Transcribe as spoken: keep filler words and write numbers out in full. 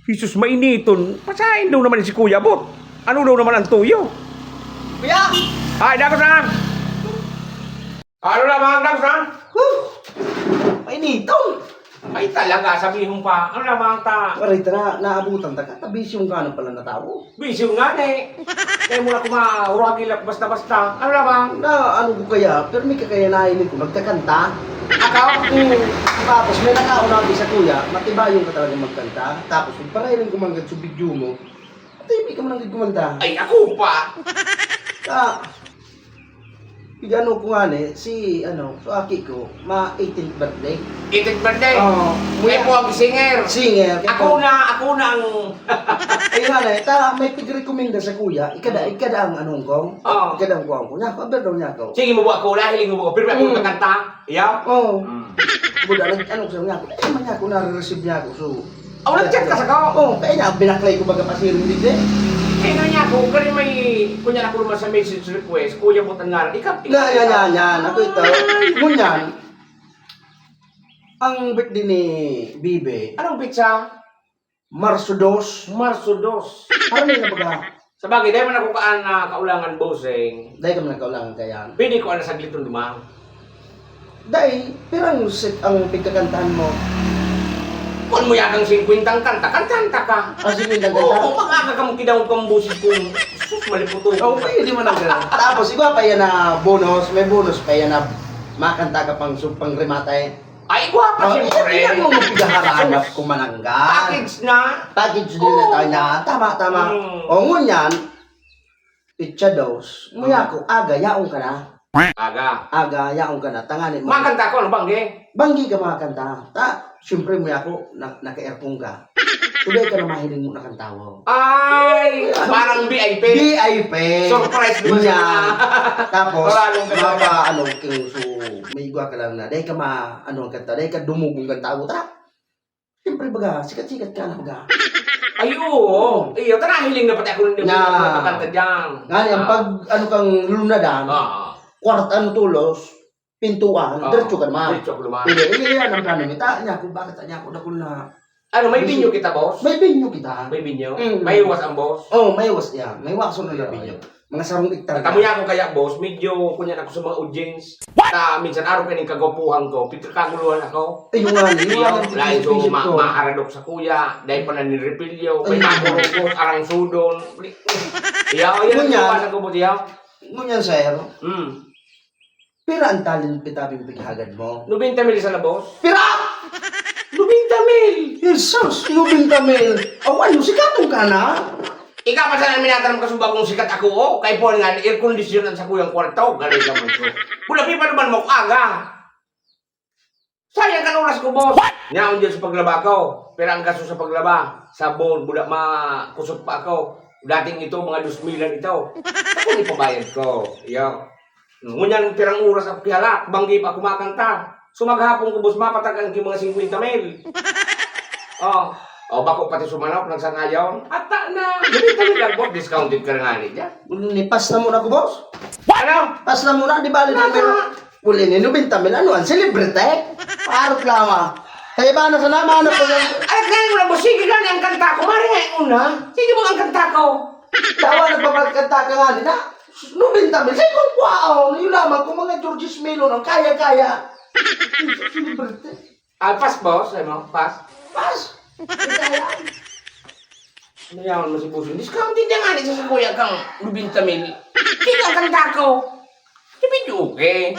Jesus, mainiton. Pasain daw naman si Kuya Bot. Ano daw naman ang tuyo? Kuya! Ay, dako sa! Ano na, mga dako sa? Huh! Mainiton! Ay, talaga, sabihon pa. Ano na, mga ta? Aray, tara, naabutan ta ka. Tabisyon ka na pala na tao. Bisyo nga, eh. Kaya mo na kumahuragilak basta-basta. Ano na, mga? Na, ano ko kaya? Pero may kakaya nailing ko, nagkakanta. Ako? Hmm. Tapos may nakauna sa kuya, matibayon ka talaga magkanta. Tapos, pagparahiling ko man gad sa video mo, T V ka man ang kumanta. Ay, ako pa! Ah, ano ko nga ni, si, ano, so aki ko, ma eighteenth birthday. Eighteenth birthday? Oo. Kaya po ang singer. Singer, kaya Ako po. na, ako na ang Ayun nga na, ta, may pigrekomenda sa kuya, ikada, Hmm. ikada ang anong ko, Oo. ikada ang kuwang ko. Niya ako, aber daw niya ako. Sige mo ba ako, dahil mo ba ako, pero ako Hmm. kakanta? Yeah? Oo. Hmm. Buda, nag-, ano ko sa niya ako, eh, man niya ako, nare-receive niya ako, so, Aw, nag-chat ka sa ko? Oo, kaya niya, binaklay ko baga pasiring digdi. Eh, nga niya ako, kaya may, kunya ako naman sa message request, Kuya Bot ang ngaran. Ikaw, Yan, yan, yan, yan. Ako ito. Ay! Ngunyan, ang birthday ni Bibi, Anong petsa? Marso dos. Marso dos. Ano na baga? Sa bagay, dahil man ako kaan na kaulangan, bossing. Dahil ka man nagkaulangan kaya. Pwede ko ana saglit nung dumang. Dai, pirang sik ang pigkakantahan mo? Kun mo yakang singkwentang kanta, kantahan ta ka. Ah, singkwentang kanta? Oo, mag-aga kang kidaw kang boses kung sus, maliputo. Oh, pwede man ang ganun. Tapos, iba pa yan na bonus, may bonus pa yan na makanta ka pang, su-, pang remate. Ay, gwapa, Oh, siyempre. Yan, yan mo magpigaharanap kung mananggal. Package na. Package din na Oo. tayo na. Tama, tama. Mm. O, ngunyan, Pitsa dos, muya ko, aga, yaon ka na. Aga. Aga, yaon ka na. Tangani mo. Makanta ko, ano, banggi? Banggi ka makanta. Ta, siyempre, muya ko, na, naka-aircon ka. Tugay ka na mahiling mo na kantawo. Ay, parang V I P. V I P. Surprise mo Yan. siya. Tapos, Parang ganun. mapa, ano, kung so, may igwa ka lang na. Dahil ka ma, ano, ang kanta. Dahil ka dumugong kantawo. Ta, Siyempre, baga, sikat-sikat ka na, baga. Ay, oo. Iyo, tara, hiling na pati ako ng Nga. mga kanta dyan. Nga, ang Ah. pag, ano kang lunadan, Ah. kwarta, ano, tulos, pintuan, Ah. diretso ka naman. Diretso ka naman. Hindi, hindi, yan ang plano nita. Niya, kung bakit niya ako, dakul na Ano, may Hindi. binyo kita, boss? May binyo kita. May binyo? Mm. May iwas ang boss? Oh, may iwas yan. May iwason na Yeah, binyo. yeah. Mga sarong hektar Tamo na. niya ako kaya, boss, medyo kunyan ako sa mga audience. What? Ta, minsan araw kaning kagwapuhan ko, pito kaguluhan ako. Ayun nga, yun Iyo, nga, lain so, isip ma-, ko. maharadok sa kuya, dahil pa nanirepilyo, may Ayun. makurukos, arang sudon. Iyo, yun ang Ngunyan. iwasan ko, boss, iyo. Ngunyan, sir. Mm. Pira ang talent pitabing pighagad mo? Nobenta mil sa labos. Pira? Nobenta mil! Jesus, nobenta mil! Aw, ano, sikatong ka na? Ikaw pa sana minataram ka sa bagong sikat ako, oh. Kay Paul nga, air condition ang sakuyang kwarto. Galing naman ko. Bulapi pa naman mo, aga. Sayang kan oras ko, boss. What? Nyaon dyan sa paglaba ko. Pira ang gasto sa paglaba? Sabon, buda, makusot pa ako. Dating ito, mga dos milan ito. Ako ipabayad ko. Iyo. Ngunyan, pirang oras ako kihalat, banggi pa kumakanta. Sumaghapon ko, boss, mapatag ang mga singkwenta mil. Oh. Oh, bako pati sumanok, nagsangayon. Ata na, nobenta mil lang, boss, discounted ka na nga ni dyan. Ni, pass na muna ko, boss. Ano? Pass na muna, di ba? Nasa? Uli ni nobenta mil, ano, ang celebrity? Parot lang, ah. Kaya ba, nasa naman, ano po yan? Ay, kaya mo lang, boss, sige gani ang kanta ko, mari nga yung una. Sige mo ang kanta ko. Dawa, nagpapagkanta ka nga, di na? Nobenta mil, sige kung kwaon, yun lamang, kung mga Georges Milo, no, kaya-kaya. Celebrity. Ah, pass, boss, ano? Pass? Pass. Kaya. Ano yaman mo si Boss? Discount din yan nga, sa kuya kang nobenta mil. Sige ang kanta ko. Sabi niyo, okay.